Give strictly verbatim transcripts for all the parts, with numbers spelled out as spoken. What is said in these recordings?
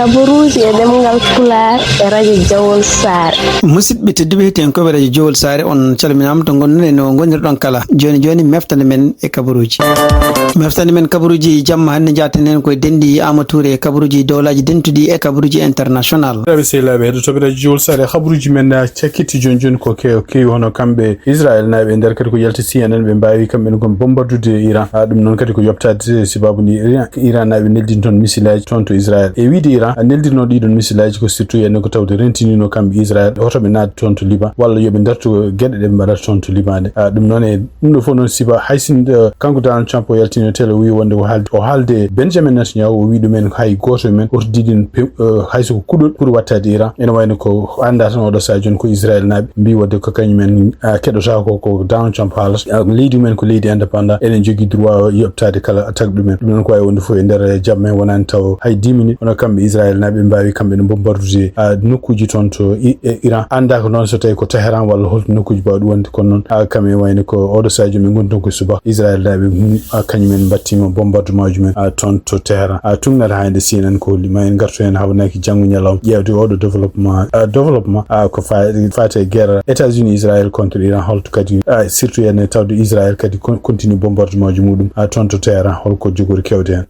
Kabaruuji e ɗemngal Pulaar e radio Jawol Saare. Musidɓe tedduɓe, heɗiyankoɓe radio Jawol Saare, on calminaama to ngonɗon e no ngonirɗon kala. Jooni jooni, meftande men e kabaruuji. Meftande men kabaruuji jamma hannde, njaaten heen koye denɗi Amadou Touré e kabaruuji dowlaaji dentuɗi e kabaruuji international. Rabi sehilaaɓe heɗotooɓe radio Jawol Saare, kabaruuji men, ah, cakkiti jooni jooni ko kew-, kewi hono kamɓe Israel naaɓe e nder kadi ko yalti C N N, ɓe mbaawi kamɓe ne kon bombardude Iran. Ah, ɗum noon kadi ko yoɓtaade sababu ni Iran, Iran naaɓe neldini toon misilaaji toon to Israel. E wiide Iran, ah, neldinno ɗiɗon misilaaji ko surtout ene ko tawde rentinino kamɓe Israel hoto ɓe naat toon to Liban walla yo ɓe ndartu geɗe ɗe ɓe mbaɗata toon to Liban ɗe. Ah, ɗum noon e ɗum ɗo fof noon siba hay sin, eh, kanko Donald Trump o yaltino télé o wi wonde o haalde, o haalde e Benjamin Netanyahu, o wi ɗumen hay gooto e men oto diɗin pe-, eh, hay so ko kuɗol pour wattaade Iran. Ene wayno ko annda tan oɗo saha jooni ko Israel naaɓe mbi wonde ko kañum en, ah, keɗotako ko Donald Trump haalata. Ah, leydi mumen ko leydi indépendant, enen jogii droit yoɓtaade kala attaque ɗumen. Ɗum noon ko wawi wonde fof e nder jamma en wonani taw hay dix minutes. Hono kamɓe Israel naaɓe mbawi kamɓe ne bombardude, ah, nokkuji toon to I-, e Iran. Annda ko noon so tawi ko Teheran walla holto nokkuji mbawɗi wonde, kono noon, ah, kamɓe wayno ko oɗo saha jooni ɓe ngoni toon ko subaka. Israel naaɓe, hmm, ah, kañum en mbattima bombardement ji men, ah, toon to Teheran. Ah, tugnata ha nde C N N ko holli ma en gartu hen hawnaki janngo ñalawma ƴeewde oɗo développement, ah, développement, ah, ko fa-, fati e guerre États-Unis Israël contre Iran, holto kadi, ah, surtout ene tawde Israël kadi kon-, continue bombardement ji muɗum, ah, toon to Teheran, holko jogori kewde hen.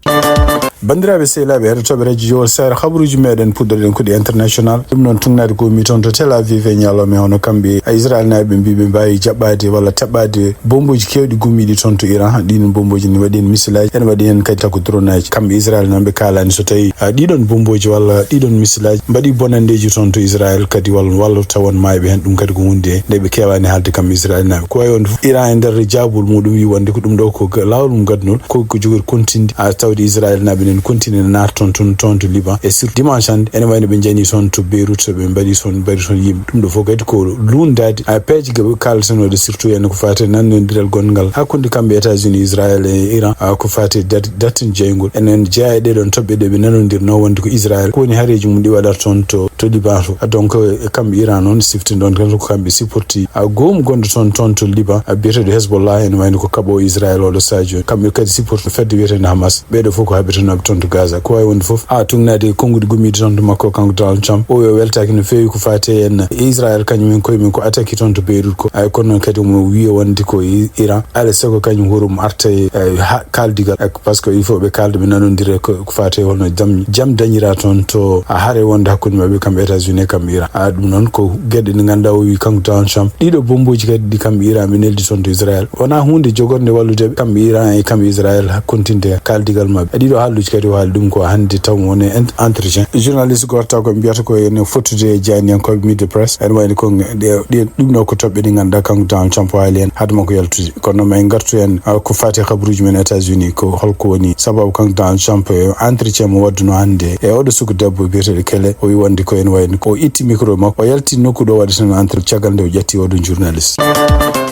Banndiraaɓe sehilaaɓe heɗotooɓe radio Jowol Saare, habaruuji meɗen puɗɗoɗen ko ɗi international. Ɗum noon tugnaade ko mi toon to Tel Aviv e ñalawma hono kamɓe Israel naaɓe mbi ɓe mbawi jaɓɓaade walla taɓɓaade bomboji kewɗi gummiɗi toon to Iran. Ɗin bomboji ne waɗi hen misilaaji, ene waɗi hen kadi tako dronaji. Kamɓe Israel noon ɓe kaalani so tawi, ah, ɗiɗon bomboji walla ɗiɗon misilaaji mbaɗi bonandeji toon to Israel kadi walla, walla tawon maayɓe hen. Ɗum kadi ko hunde nde ɓe kewani haalde kamɓe Israel naaɓe. Ko wawi wonde fof Iran e nder jaabol muɗum wi wonde ko ɗum ɗo ko ga-, laawol mum gadnol, ko, ko jogori continue, ah, tawde Israel naaɓe nen continue ne naata toon, toon, toon to Liban. E surtout dimanche hannde, ene wayno ɓe njani toon to Beyrouth, ɓe mbaɗi toon, mbaɗi toon yimɓe. Ɗum ɗo fof kadi ko lunndaade, ah, peeje gaɓe kaaltanoɗe, surtout ene ko fate nannodiral gongal hakkunde kamɓe États-Unis, Israël e Iran, ah, ko fate dat-, dartin jeyngol. Enen jeeya e ɗeɗon toɓɓe ɗe ɓe nanondirno wonde ko Israël ko woni hareji mum ɗi waɗata toon to, to Liban to. Ah, donc, e kamɓe Iran noon siftinɗon tan ko kamɓe supporti, ah, goomu gonɗo toon, toon to Liban, ah, biyeteɗo Hezbollah, ene wayno ko kaɓo Israël oɗo saha jooni. Kamɓe kadi supporti fedde wiyetende Hamas. Ɓeeɗo fof ko habitanoɓe toon to Gaza. Ko wawi wonde fof, ha tugnaade e konnguɗi gummiɗi toon to makko, kanko Donald Trump. O wi o weltaki no feewi ko fate en Israel, kañum en koye mum ko attaque toon to Beirut ko. Ay, kono noon kadi omo wiya wonde ko I-, Iran. Alaa e sago kañum hoore mum arta e, eh, ha-, kaaldigal. Eh, ko parce que il faut ɓe kaalda, ɓe nanodira ko, ko fate holno jam, jam dañira toon to, a, hare wonde hakkunde maɓɓe kamɓe États-Unis e kamɓe Iran. A, ɗum noon ko geɗe ɗe ganduɗa o wi kanko Donald Trump. Ɗiɗo bomboji kadi ɗi kamɓe Iran ɓe neldi toon to Israel. Wona hunde jogorde wallude kamɓe Iran e kamɓe Israel ha continue kaaldigal maɓɓe. E ɗiɗo haalluji kadi o haali ɗum ko hannde taw woni en-, entretien. Journaliste goto taw ko mbiyata ko ene fottude e jeyaniyankoɓe Media Press. Ene wayno ko ɗe, ɗe, ɗum ɗo ko toɓɓe ɗe ganduɗa kanko Donald Trump o haali hen haade makko yaltude. Kono noon ma en gartu hen, ah, ko fati e habaruji men États-Unis, ko holko woni sababu kanko Donald Trump e entretien mo wadduno hannde e oɗo suku debbo biyeteɗo Kele. O wi wonde ko ene wayno ko o itti micro makko, o yalti nokku ɗo waɗi tan entretien caggal nde o ƴetti oɗon journaliste.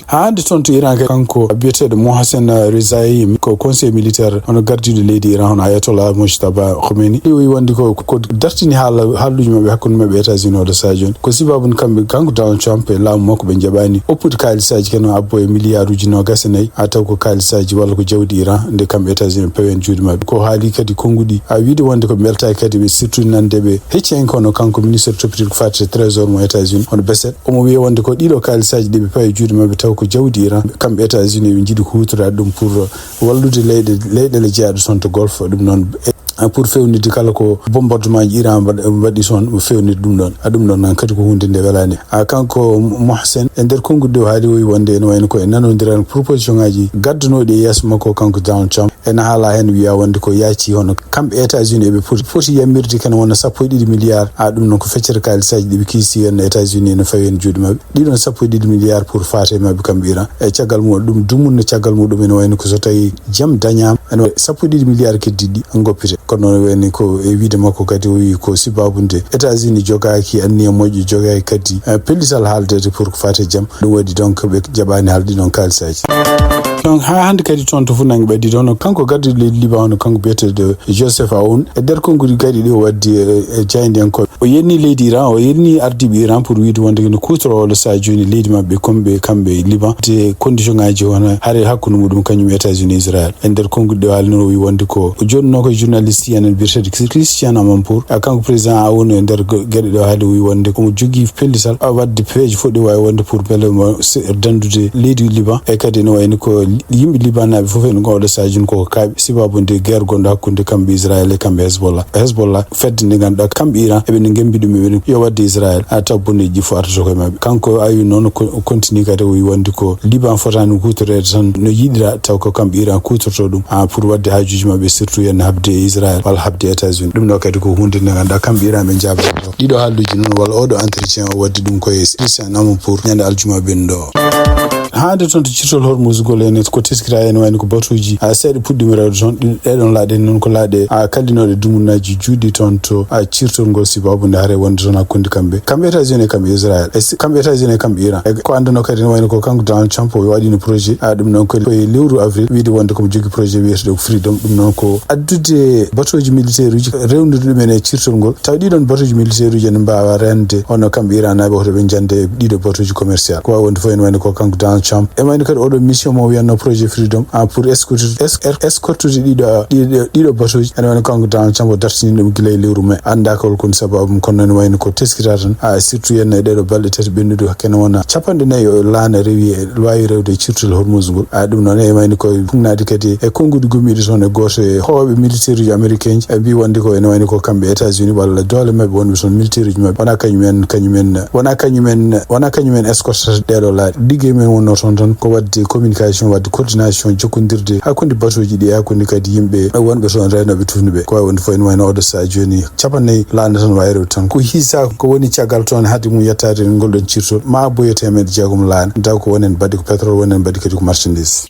Haa hannde toon to Iran kadi, kanko biyeteeɗo Mohsen Rezaei, ko conseiller militaire, hono gardiiɗo leydi Iran, hono Ayatollah Mojtaba Khomeini, o wi wonde ko, ko dartini haala, haalluuji maɓɓe hakkunde maɓɓe e États-Unis oɗo saha jooni. Ko sababu kamɓe, kanko Donald Trump e laamu makko ɓe njaɓaani oppude kaalisaaji kadi no abbo e miliyaaruuji noogas e nayi, haa taw ko kaalisaaji walla ko jawdi Iran, nde kamɓe États-Unis ɓe pawi heen juuɗe maɓɓe. Ko haali kadi konnguɗi, a wiide wonde ko ɓe mbeltaaki kadi ɓe surtout nande ɓe hecci heen kono kanko ministre toppitooɗo ko fati e trésor mo États-Unis, hono Bessette. Omo wiya wonde ko ɗiɗo kaalisaaji ɗi ɓe pawi juuɗe maɓɓe taw ko jawdi Iran, kamɓe États-Unis ɓe njiɗi ko huutoraade ɗum pour wallude leyɗe, leyɗele jeyaaɗe toon to Golfe. Ɗum noon, e, pour fewnitde kala ko bombardement ji Iran mbaɗ-, mbaɗi toon, fewnitde ɗum ɗon. A, ɗum ɗon noon kadi ko hunde nde welaani. A, kanko Mohsen, e nder konnguɗi ɗi o haali, o wi wonde ene wayno ko e nanondiral proposition ngaji gaddanooɗi e yeeso makko kanko Donald Trump. Ene haala heen wiya wonde ko yaaci hono kamɓe États-Unis eɓe poti, poti yamirde kene wona sappo e ɗiɗi milliards. A, ɗum noon ko feccere kaalisaaji ɗi ɓe kiisi heen États-Unis ene fawi heen juuɗe maɓɓe. Ɗiɗon sappo e ɗiɗi milliards pour fate maɓɓe kamɓe Iran. E caggal mum, ɗum dumunna caggal muɗum ene wayno ko so tawi jam dañaama, ene wayi sappo e ɗiɗi milliards keddiɗi ɗi goppite. Kono noon wayni ko e wiide makko kadi o wi ko sababu nde États-Unis jogaaki anniya moƴƴo, jogaaki kadi, eh, pellital haaldede pour ko fate jam. Ɗum waɗi donc ɓe jaɓaani haalde ɗon kaalisaaji. Donc, haa hannde kadi toon to fuɗnaange ɓaddi toon, kanko gardiiɗo leydi Liban, hono kanko biyeteeɗo Joseph Aoun, e nder konnguɗi kadi ɗi o waddi e, e jaayndiyankooɓe. O yenni leydi Iran, o yenni ardiiɓe Iran pour wiide wonde no kuutoroo oɗo saha jooni leydi maɓɓe, komɓe, kamɓe Liban, te condition ngaji hono hare hakkunde muɗum kañum États-Unis e Israël. E nder konnguɗi Ɗo haali noon o wi wonde ko o jooɗnoo ko e journaliste C N N biyeteeɗo Christian Amanpour. A, kanko président a woni e nder go-, geɗe ɗo haali o wi wonde omo jogii pellital, a, waɗde peeje fof ɗe waawi wonde pour mbele mo se-, danndude leydi Liban. E kadi ene wayno ko li-, yimɓe Liban naaɓe fof ene ngoɗo sahaji koko kaaɓi sibabu nde guerre gonɗo hakkunde kamɓe Israël e kamɓe Hezbollah. Hezbollah fedde nde ngannduɗaa kamɓe Iran eɓe nde ngembi ɗum eɓe yo wadde Israël a taw bonneji ɗi fof artoto koye maɓɓe. Kanko awi noon o ko-, o continue kadi o wi wonde ko Liban fotani hutorede tan no yiɗira taw ko kamɓe Iran kutorto ɗum, a, pour wadde haajuji maɓɓe, surtout yen habde e Israël walla habde e États-Unis. Ɗum ɗo kadi ko hunde nde ngannduɗaa kamɓe Iran ɓe jaabata ɗo. Ɗiɗo haalluji noon walla oɗo entretien o waddi ɗum koye Christian Amanpour ñande aljuma ɓenɗo. Hande toon to cirtol Hormuz ngol ene ko teskira ene wayno ko batuuji, a, seeɗa puɗɗiima rewde toon. Ɗi-, ɗeɗon laaɗe noon ko laaɗe, a, kallinooɗe dumunnaji juutɗi toon to, a, cirtol ngol sibabu nde haare wonde toon hakkunde kamɓe, kamɓe États-Unis e kamɓe Israël, e si-, kamɓe États-Unis e kamɓe Iran. E ko annduno kadi ene wayno ko kanko Donald Trump o waɗino projet, a, ɗum noon kadi ko e lewru avril wiide wonde komo jogii projet wiyeteɗo ko Freedom. Ɗum noon ko addude batuuji militaire uji, rewndude ɗumen e cirtol ngol. Taw ɗiɗon batuuji militaire uji ene mbaawa rende hono kamɓe Iran naaɓe hoto ɓe jande e ɗiɗo batuuji commercial. Ko wawi wonde fof ene wayno ko kanko Donald Trump. E wayno kadi oɗo mission mo wiyanno projet Freedom, a, pour escortude, es-, er-, escortude ɗiɗo, ɗiɗo, ɗiɗo batuuji. Ene wayno kanko Donald Trump o dartini ɗum gila e lewru mai. Annda ko holkoni sababu mum, kono ene wayno ko teskira tan, a, surtout yenna e ɗeɗo balɗe tati ɓennude hakkene wona capanɗe nayi o laana rewi e, wawi rewde e cirtol Hormuz ngol. A, ɗum noon e wayno ko hugnade kadi e konnguɗi gommiɗi toon e goto e hooɓe militaire uji américain ji, ɓe mbi wonde ko ene wayno ko kamɓe États-Unis walla doole maɓɓe wonɓe toon militaire uji maɓɓe wona kañumen, kañumen, wona kañumen, wona kañumen escortata ɗeɗo laaɗe. Ligguey men wonno toon tan ko wadde communication, wadde coordination, jokkodirde hakkunde batuuji ɗi, hakkunde kadi yimɓe wonɓe toon renoɓe tufnuɓe. Ko wawi wonde fof ene wayno oɗo sahaa jooni capannayyi laana tan wawi rewde tan. Ko hiisa ko woni caggal toon haade mum yettaade ngol ɗon cirtol ma boyo teemedde jeegom laana, taw ko wonen mbaɗi ko pétrole, wonen mbaɗi kadi ko marchandise.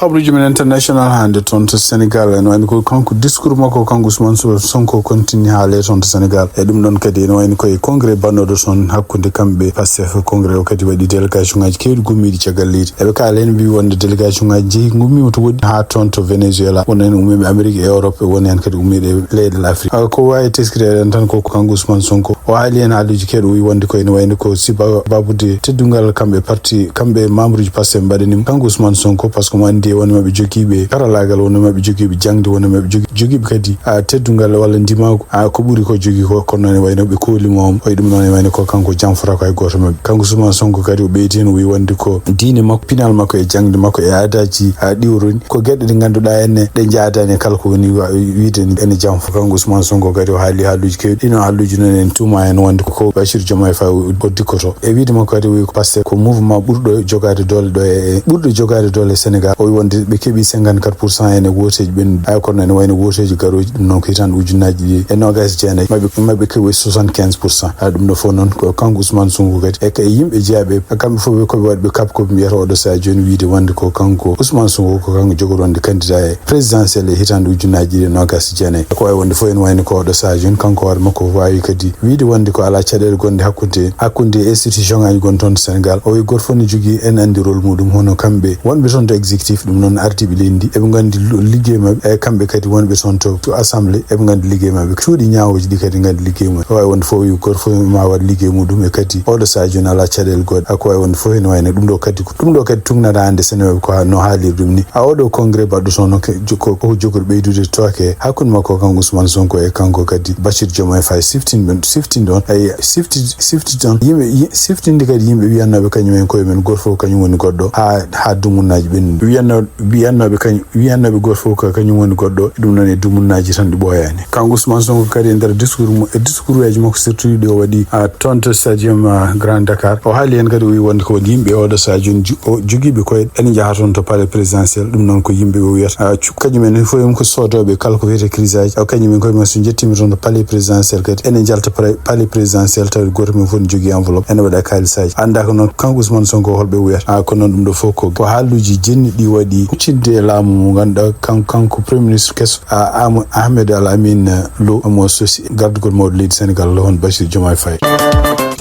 Habruji men international hande toon to Sénégal, ene wayno ko kanko discours makko, kanko Ousmane Sonko continue haale toon to Sénégal. E ɗum ɗon kadi ene wayno ko e congrès bannoɗo toon hakkunde kamɓe Pastef, congrès o kadi waɗi délégation ngaji kewɗi gummiɗi caggal leydi. Eɓe kaala heen mbi wonde délégation ngaji jeehi gummima to woɗɗi ha toon to Venezuela, won heen ummiɓe Amérique e Europe, won heen kadi ummiɗe leyɗe Afrique. Ah, ko wawi teskiteɗen tan ko kanko Ousmane Sonko o haali heen haaluji kewɗi, o wi wonde ko ene wayno ko siba babude teddungal kamɓe parti, kamɓe membre uji Pastef mbaɗanima kanko Ousmane Sonko, par ce que mo andi woni maɓɓe jogiiɓe karalagal, woni maɓɓe jogiiɓe jangde, woni maɓɓe jogi-, jogiiɓe kadi, a, teddungal walla ndimagu, a, ko ɓuri ko jogii ko, kono noon e wayno ɓe koolimo, o e ɗum noon e wayno ko kanko janfata ko hay goto maɓɓe. Kanko Ousmane Sonko kadi o ɓeydi heen, o wi wonde ko diine makko, pinal makko e jangde makko e aadaji, a, ɗiwroni ko geɗe ɗe ngannduɗaa ene ɗe jaadani e kala ko woni wa-, wiide ni ene janfa. Kanko Ousmane Sonko kadi o haali haaluji kewɗi, ɗino haaluji noon en tuuma heen wonde ko Bassirou Diomaye Faye o dikkoto. E wiide makko kadi o wi ko Pastef ko mouvement ɓurɗo jogaade doole ɗo e, ɓurɗo jogaade doole e Sénégal. O wi wonde ɓe keeɓi cinquante-quatre pour cent ene wooteeji ɓennuɗi. Ay kono ene wayno wooteeji garooji, ɗum noon ko hitaande ujunnaaji ɗiɗi e noogaas e jeenayi, maɓɓe, maɓɓe keeɓi soixante-quinze pour cent. Hay ɗum ɗo fof noon ko kanko Ousmane Sonko kadi e ka e yimɓe jeyaɓe, kamɓe fof ɓe koɓe waɗɓe kap koɓe mbiyata oɗo sahaa jooni wiide wonde ko kanko Ousmane Sonko ko kanko jogoɗo wonde candidat e présidentiel e hitaande ujunnaaji ɗiɗi e noogaas e jeenayi. Ko wawi wonde fof ene wayno ko oɗo sahaa jooni kanko hoore makko wawi kadi wiide wonde ko alaa caɗeele gonɗe hakkunde, hakkunde institution ngaji gonɗi toon to Sénégal. O wi goto fof ne jogii, en andi rôle muɗum, hono kamɓe wonɓe toon to exécutif, ɗum noon ardiiɓe leydi ndi, eɓe ngandi lo-, liggey maɓɓe, e kamɓe kadi wonɓe toon to, to assemblée, eɓe ngandi liggey maɓɓe, cuuɗi ñaawooji ɗi kadi ngandi liggey mumen. O wawi wonde fof o wi goto fof ma waɗ liggey muɗum, e kadi oɗo sahaa jooni alaa caɗeele goɗɗe. A, ko wawi wonde fof ene wayno ɗum ɗo kadi ko, ɗum ɗo kadi tugnata hannde Seneweɓe ko ha-, no haaliri ɗum ni. A, oɗo congrès baɗɗo toon no ke-, jo-, ko, ko jogori ɓeydude tooke hakkunde makko kanko Ousmane Sonko e kanko kadi Bassirou Diomaye Faye siftin ɗon, siftin ɗon, ay, sifti, sifti ɗon yimɓe, yi-, siftinde kadi yimɓe wiyannooɓe kañum en koye men goto fof kañum woni goɗɗo ha, ha dumunnaaji ɓennuɗi. Wiyannoo-, wiyannooɓe kañum, wiyannooɓe goto fof ko kañum woni goɗɗo, ɗum noon e dumunnaaji tan ɗi ɓooyaani. Kanko Ousmane Sonko kadi e nder discours mo, e discours uji makko surtout ɗi o waɗi, a, toon to stadium, a, Grand Dakar, o haali heen kadi o wi wonde ko woni yimɓe oɗo sahaa jooni ju-, o jogiiɓe koye ene njaha toon to palais présidentiel. Ɗum noon ko yimɓe o wiyata, a, cu-, kañum en fof ko soodooɓe kala ko wiyetee crise aji. O kañum en koye men so njettiima toon to palais présidentiel kadi ene njalta pre-, palais présidentiel tawi gooto men fof ne jogii enveloppe ene waɗa kaalisaaji. Annda ko noon kanko Ousmane Sonko holɓe wiyata. A, ko noon ɗum ɗo fof ko, ko haaluuji jenni ɗi waɗi huccitde e laamu mo ngannduɗaa kan-, kanko premier ministre keso, a, Am-, Ahmed Al Amin Lo mo sosi gardugol mawɗo leydi Sénégal, Lo hon Bassirou Diomaye Faye.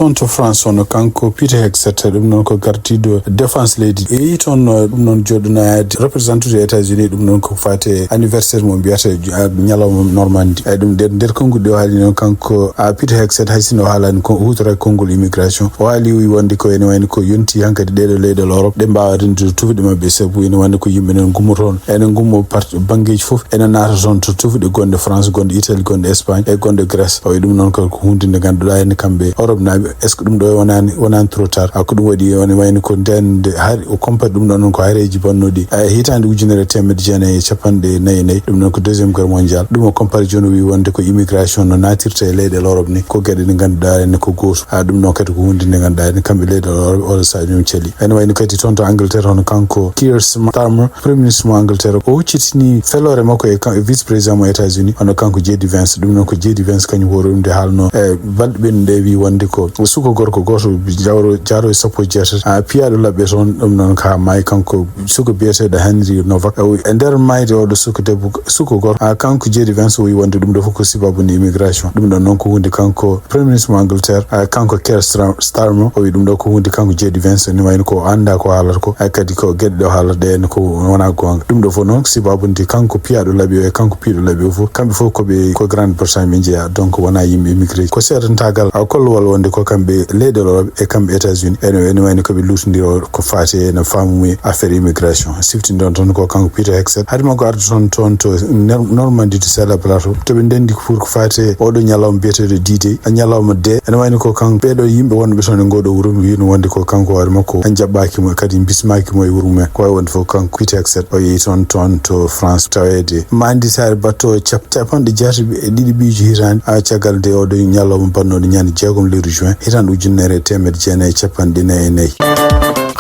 Toon to France, hono kanko Peter Hegseth, ɗum noon ko gardiiɗo défense leydi. E yii toon, eh, ɗum noon jooɗonaade représentant des États-Unis, ɗum noon ko faati e anniversaire mo mbiyata, eh, ñalawma Normandie. Eh, ɗum nder, nder konguɗi o haali noon kanko, ah, Peter Hegseth, hay sinno o haalaani ko huutora konngol immigration. O haali wi wonde ko ene wayno ko yonti hankadi ɗeɗo leyɗe Europe, ɗe mbaawa rendude tufɗe maɓɓe, sabu ene wayno ko yimɓe noon ngummoto toon. Ene ngummo part-, banngeeji fof, ene naata toon to tufɗe gonɗe France, gonɗe Italie, gonɗe Espagne, e gonɗe Grèce. O wi ɗum noon ko, ko huunde nde ngannduɗaa ene kamɓe Europe naaɓe. Est-ce que ɗum ɗo wonaani, wonaani trop tard? Ah, ko ɗum waɗi, woni wayno ko nden nde hari o compati ɗum ɗo noon ko hareeji bannuɗi, eh, hitaande ujunere e teemedde jeenayi e capanɗe nayi e nayi. Ɗum noon ko deuxième guerre mondiale. Ɗum o compati jooni o wi wonde ko immigration no naatirta e leyɗe Europe ni, ko geɗe ɗe ngannduɗaa ene ko gooto. Ah, ɗum noon kadi ko huunde nde ngannduɗaa ene kamɓe leyɗe Europe oɗo sahaa ɗum celi. Ene wayno kadi toon to Angleterre, hono kanko Keir Sma-, Starmer, Premier Ministre mo Angleterre, o huccitini feloore makko e kan-, e Vice Président mo États-Unis, hono kanko J D Vance. Ɗum noon ko J D Vance kañum hoore ɗum nde haalno e balɗe ɓennuɗe wi wonde ko suka gorko gooto jawro, jaaro e sappo e jeetati, ah, piyaaɗo laɓɓe toon, ɗum noon ka maayi kanko suka biyeteeɗo Henry Novak. O wi e nder maayde oɗo suka debbo, suka gorko, ah, kanko J D Vance o wi wonde ɗum ɗo fof ko sababu nde immigration. Ɗum ɗon noon ko huunde kanko Premier Ministre mo Angleterre, ah, kanko Keir Stra-, Starmer, o wi ɗum ɗo ko huunde kanko J D Vance, ne wayno ko o anndaa ko haalata ko, ah, kadi ko geɗe ɗe o haalata ɗe ne ko wonaa goonga. Ɗum ɗo fof noon, sababu nde kanko piyaaɗo laɓi o e kanko piiɗo laɓi o fof, kamɓe fof ko ɓe, ko Grande Bretagne ɓe njeyaa, donc wonaa yimɓe immigré. Ko seedantaagal, ah, kollowal wonde ko kamɓe leyɗe Europe e kamɓe États-Unis, ene, ene wayno ko ɓe luutondiri o ko faati e no faamu e affaire immigration. Siftinɗon toon ko kanko Peter Hegseth. Hade makko arde toon, toon to Nor-, Normandie to Celle Plateau, to ɓe ndenndi pour ko faati e oɗo ñalawma biyeteeɗo D-Day, ñalawma D. Ene wayno ko kanko ɓeeɗo yimɓe wonɓe toon e ngooɗo wuro, mi wiino wonde ko kanko hoore makko en jaɓɓaaki mo, kadi bismaaki mo e wuro mumen. Ko wayi wonde fof kanko Peter Hegseth o yehi toon, toon to France taweede maanditaare battoowo cap-, capanɗe jeetati e ɗiɗi ɓiiji hitaande, ah, caggal nde oɗo ñalawma bannooɗo ñande jeegom lewru juin, hitaande ujunere e teemedde jeenayi e capanɗe nayi e nayi.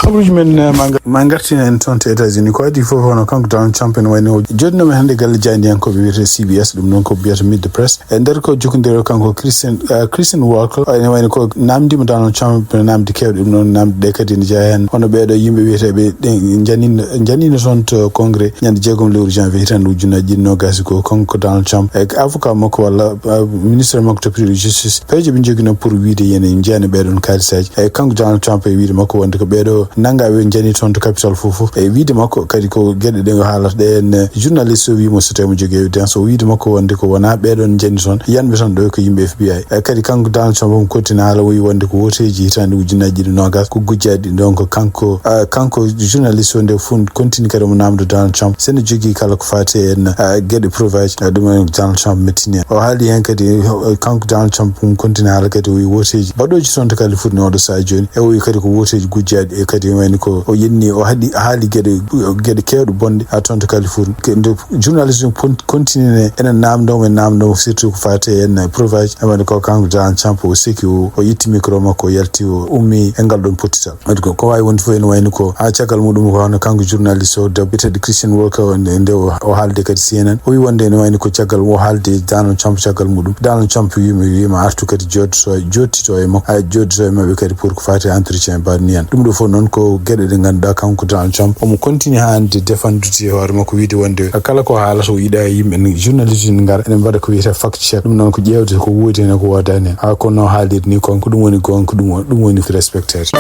Habaruuji men, eh, ma nga-, ma ngartina en toon to États-Unis. Ko adii fof, hono kanko Donald Trump ene wayno o jooɗinooma hannde galle jaayndiyankooɓe wiyetee C B S, ɗum noon ko mbiyata Meet the Press. E nder ko jokkondiri o kanko Christian, eh, Christian Walker, ene wayno ko naamndiima Donald Trump naamnde keewɗe, ɗum noon naamnde ɗe kadi ene jeyaa heen hono ɓeeɗo yimɓe wiyeteeɓe ɗe njaniino, njaniino toon to Congrès ñande jeegom lewru janvier hitaande ujunnaaji ɗiɗi noogaas e go'o, kanko Donald Trump e avocat makko walla, eh, ministre makko toppitiiɗo justice, peeje ɓe njoginoo pour wiyde yen en njiyaani ɓeeɗoon kaalisaaji. E kanko Donald Trump e wiyde makko wonde ko ɓeeɗo nanngaa ɓe njanii toon to Capitole fof fof. E wiyde makko kadi ko geɗe ɗe o haalata ɗe en, eh, journaliste o wii mo so tawii mo jogii évidence, o wiyde makko wonde ko wonaa ɓeeɗoon njanii toon, yanɓe toon ɗo ko yimɓe F B I. E kadi kanko Donald Trump omo kottini haala o wii wonde ko wooteeji hitaande ujunnaaji ɗiɗi noogaas ko gujjaaɗi. Donc kanko, ah, kanko journaliste o nde fof kontini kadi omo naamndo Donald Trump sene jogii kala ko faati en, ah, geɗe preuve aji, ah, ɗum en Donald Trump mettini en. O haali heen kadi, eh, kanko Donald Trump omo kontini haala kadi o wii wooteeji baɗooji toon to Californie oɗo sahaa jooni. E o wii kadi ko wooteeji gujjaaɗi e kadi wayni ko o yenni, o haɗi, haali geɗe, geɗe keewɗe bonɗe, ah, toon to Californie. Ke-, nde journaliste o pon-, continue ne ene naamndoo mo, ene naamndoo mo, surtout ko faati en preuve aji. Amani ko kanko Donald Trump o seki, o, o yetti micro makko, o yalti, o ummi e ngal ɗon pottital. Wadde ko, ko waawi wonde fof ene wayno ko haa caggal muɗum ko hono kanko journaliste o debbo biyeteeɗo Christian Walker o, nde, nde o, o haalde kadi C N N. O wi wonde ene wayno ko caggal o haalde Donald Trump caggal muɗum. Donald Trump wiima, wiima artu kadi jooɗto, jooɗtito e makko, a jooɗtito e maɓɓe kadi pour ko faati e entretien mbaɗ ni en. Ɗum ɗo fof noon ko geɗe ɗe ngannduɗaa kanko Donald Trump omo continue haa hannde défendude e hoore makko, wiide wonde kala ko haalata o yiɗaa yimɓe ne, journaliste ne ngara ene mbaɗa ko wiyetee fact check. Ɗum noon ko ƴeewde ko woodi heen e ko woodaani heen. Haa kono haalirde ni kon ko ɗum woni goonga, ko ɗum woni, ɗum woni ko respecteede.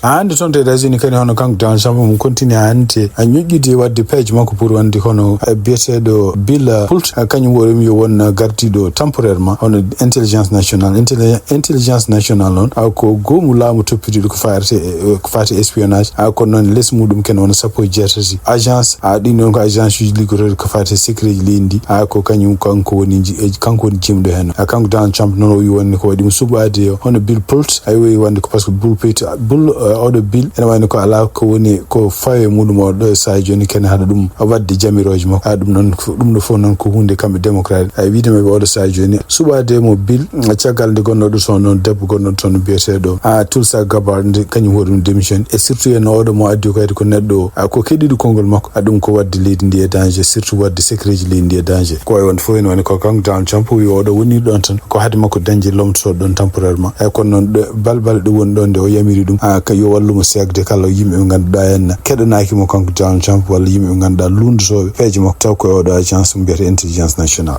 Haa hannde toon to États-Unis kadi hono kanko Donald Trump omo continue haa hannde a ñoƴƴude waɗde peeje makko pour wonde hono, eh, biyeteeɗo Bill, eh, Pult, eh, kañum woni yo won, eh, gardiiɗo temporairement hono intelligence nationale. Intelli-, intelligence nationale noon, ah, ko goomu laamu toppitiiɗo ko faati, eh, ko faati espionnage. Ah, kono noon les muɗum ken wona sappo e jeetati agence. Ah, ɗin ɗon ko agence uji liggotooɗi ko faati secret ji leydi ndi. Ah, ko kañum kanko woni ji-, eh, kanko woni jimɗo heen. Ah, kanko Donald Trump noon o wi wonde ko waɗi mo suɓaade hono Bill Pult. Ay, o wi wonde ko parce que Bill Pult, Bill, eh, oɗo Bill ene wayno ko alaa ko woni ko fawe muɗum oɗo sahaa jooni ken haɗa ɗum waɗde jamirooje makko. Ah, ɗum noon ko, ɗum ɗo fof noon ko huunde kamɓe démocrate. Ay, wiide maɓɓe oɗo sahaa jooni suɓaade mo Bill, caggal nde gonnooɗo toon noon, debbo gonnooɗo toon biyeteeɗo, ah, Tulsa Gabbard, nde kañum waɗi ɗum démission. E surtout en oɗo mo addi o kadi ko neɗɗo, ah, ko keɗiiɗo konngol makko, ah, ɗum ko waɗde leydi ndi e danger, surtout waɗde secret ji leydi ndi e danger. Ko wayi wonde fof ene wayno ko kanko Donald Trump o wi oɗo woni ɗon tan, ko haade makko dañde lomtotooɗo ɗon temporairement. Ay, kono noon ɗo, bal-, balɗe woni ɗon nde o yamiri ɗum, ah, yo wallu mo seegde kala yimɓe ɓe ngannduɗaa en keɗanaaki mo kanko Donald Trump walla yimɓe ɓe ngannduɗaa luundotooɓe peeje makko taw koye oɗo agence mo mbiyata intelligence national.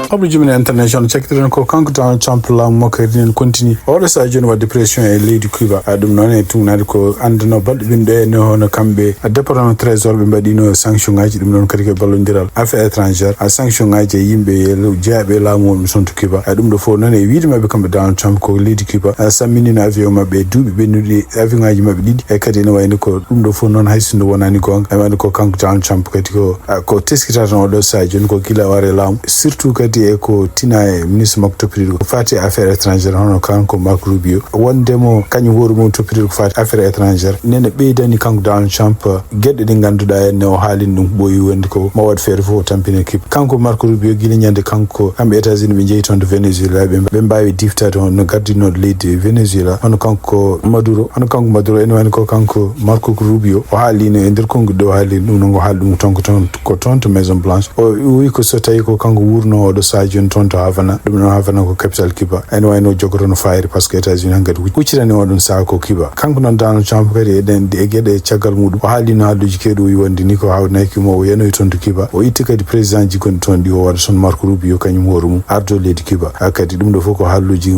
Hoɓɓe Jumina International, cakkitiren ko kanko Donald Trump laamu makko e rinen continue oɗo saha jooni waɗde pression e leydi Cuba. A ɗum noon e tugnaade ko anndano balɗe ɓinɗo en hono kamɓe département trésor ɓe mbaɗino sanction ngaji, ɗum noon kadi ko ballodiral affaire étrangère a sanction ngaji e yimɓe jeyaɓe e laamu wonɓe toon to Cuba. A ɗum ɗo fof noon e wiide maɓɓe kamɓe Donald Trump ko leydi Cuba a samminino avion maɓɓe e duuɓi ɓennuɗi avion ngaji maɓɓe ɗiɗi e kadi ene wayno ko ɗum ɗo fof noon hay sinno wonani gonga ene wayno ko kanko Donald Trump kadi ko a, ko teskita tan oɗo saha jooni ko gila o ari e laamu surtout kadi e ko tina e ministre makko toppitiɗo ko fati e affaire étrangère hono kanko Marco Rubio wondemo kañum hoore mum toppitiɗo ko fati affaire étrangère nene ɓeydani kanko Donald Trump geɗe ɗe ngannduɗaa en ne o haalin ɗum ɓooyi wonde ko ma waɗ feere fof o tampina Cuba. Kanko Marco Rubio gila ñande kanko kamɓe États-Unis ɓe njehi toon to Venezuela ɓe ɓe mbaawi diftaade hono no gardinooɗo leydi Venezuela hono kanko Maduro hono kanko Maduro ene wayno ko kanko Marco Rubio o haalino e nder konguɗi ɗo o haalino ɗum noon o haali ɗum toon ko toon ko toon to Maison Blanche o wi ko so tawi ko kanko wurno oɗo saha jooni toon to Havana ɗum noon Havana ko capital Cuba ene wayno jogoto no fayri par ce que États-Unis hankadi huccitani oɗon saha ko Cuba kanko noon Donald Trump kadi eɗen e geɗe caggal muɗum o haalino haalluji keeɗo o wi wonde ni ko hawnaki mo o yanoyi toon to Cuba o itti kadi président ji gonɗi toon ɗi o waɗa toon Marco Rubio kañum hoore mum ardo leydi Cuba a kadi ɗum ɗo fof ko haalluji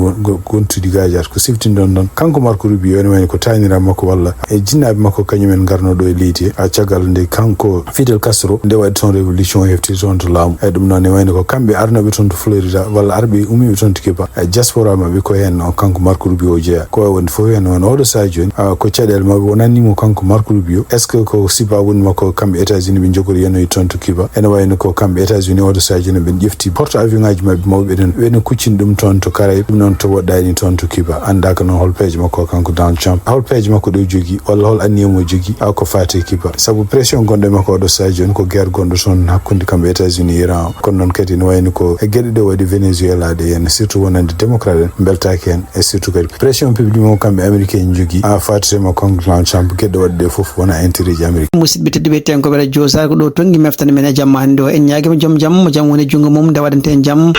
gontuɗi gajat ko siftinɗon ɗon kanko Marco Rubio ene wayno ko taaniraɓe makko walla e jinnaaɓe makko kañum en ngarno ɗo e leydi he a caggal nde kanko Fidel Castro nde waɗi toon révolution o hefti toon to laamu e ɗum noon ne wayno ko kamɓe arnoɓe toon to Florida walla arɓe umiɓe toon to Cuba e diaspora maɓɓe ko heen o kanko Marco Rubio o jeeya ko wawi wonde fof heen wano oɗo saha jooni a, ko caɗeele maɓɓe wonanni mo kanko Marco Rubio est ce que ko siba woni makko kamɓe États-Unis ɓe jogori yanoyi toon to Cuba ene wayno ko kamɓe États-Unis oɗo saha jooni ɓen ƴefti porte avion ngaji maɓɓe mawɓe ɗen ɓeɗen kuccini ɗum toon to Caraïbe ɗum noon to woɗɗani toon to Cuba annda ko noon hol peeje makko kanko Donald Trump hol peeje makko ɗo jogui walla hol anniya mo jogui a ko fati Cuba saabu pression gonɗo e makko oɗo saha jooni ko guerre gonɗo toon hakkude kamɓe États-Unis Iran o kono noon kadi ne wayno ko e gueɗe ɗe waɗi Venezuela ɗe henna surtout wonande démocrate en beltaki hen e surtout kadi pression public mo kamɓe américain en jogui a fati e makko kanko Donald Trump gueɗe waɗɗe ɗe foof wona intérêt ji Amérique. Musidɓe tedduɓe tenkoɓe radio sar ko ɗo tongi meftande men e jamma hannde o en ñaagima joom jam mo jam woni junngo mum nde waɗante en jam.